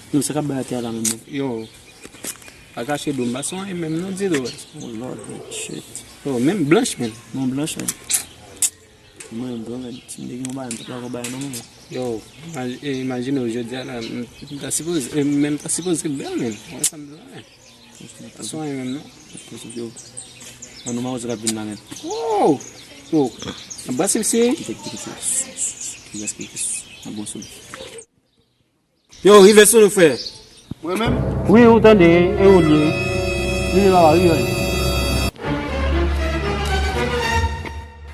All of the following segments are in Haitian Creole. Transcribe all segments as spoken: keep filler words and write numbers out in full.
Yo, sa k ap bay atè a la menm, non? Yo, pa kache do m, pa sou anyen menm non, ditou. Oh Lord, shit. Yo, menm blanch menm. Non, blanch, men. Mwen menm tou, men, si m te gen yon bagay, m te pral yon bagay non, men. Yo, imaj-, e, imajine w jodi a la, m, m ta sipoze, e, men m ta sipoze bèl, men. Wè sa m di la, men. Pa sou anyen menm, non. Yo. An nou mawozo k ap vin la, men. Oh! Yo, ap brase misye. Kite, kite, kite. Kite, kite, kite. An bon sou. Yo, rive sou nou, frè. Mwen menm? Wi, ou tande, e ou li ye? Rive papa, rive.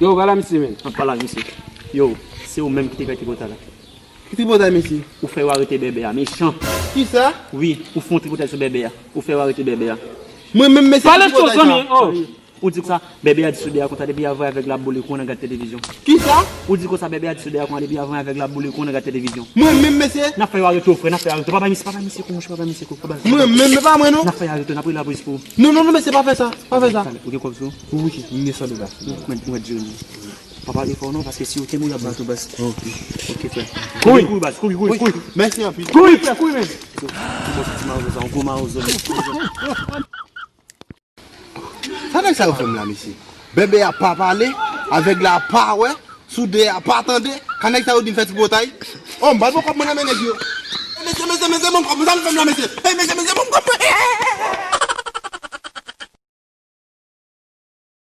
Yo, pale a misye, men. An pale a misye. Yo, se ou menm ki te fè tripotay la. Ki tripotay, mesye? Ou fè yo arete bèbè a, mechan. Kisa? Wi, ou fè yon tripotay sou bèbè a. Ou fè yo arete bèbè a. Mwen menm, mesye, ki tripotay sa? Ou di konsa, bèbè a di sou dèyè konsa depi avan avèg la ap boule kou nan gad televizyon. Kisa? Ou di konsa bèbè a di sou dèyè konsa depi avan avèg la ap boule kou nan gad televizyon. Mwen menm, mesye? N ap fè yo arete w, frè, n ap fè yo arete w. Pa bay misye kou, monchè, pa bay misye kou, pa bay misye kou. Mwen menm, men pa mwen, non. N ap fè yo arete w, n ap rele lapolis pou ou. Non, non, non, mesye, pa fè sa, pa fè sa. Ou gen kòb sou ou? Wi, m gen san dola. Mwen, mwen di w li. Papa, e fò non, paske si yo kenbe w, y ap bat ou, baz. Ok. Ok, frè. Kouri, kouri, baz, kouri, kouri, kouri. Mèsi anpil. Kouri, frè, kouri, men. Ti mawozo sa, yon gwo mawozo, men. Sa nèg sa yo fè m la, mesye? Bèbè a pa pale, avèg la pa wè, soudè a pa tande, ka nèg sa yo di m fè tripotay? Oh, m ba l bon kòb mwen nan men nèg yo. Mesye, mesye, mesye, bon kòb mwen, sa m fè m la, mesye. Hey, mesye, mesye, bon kòb mwen.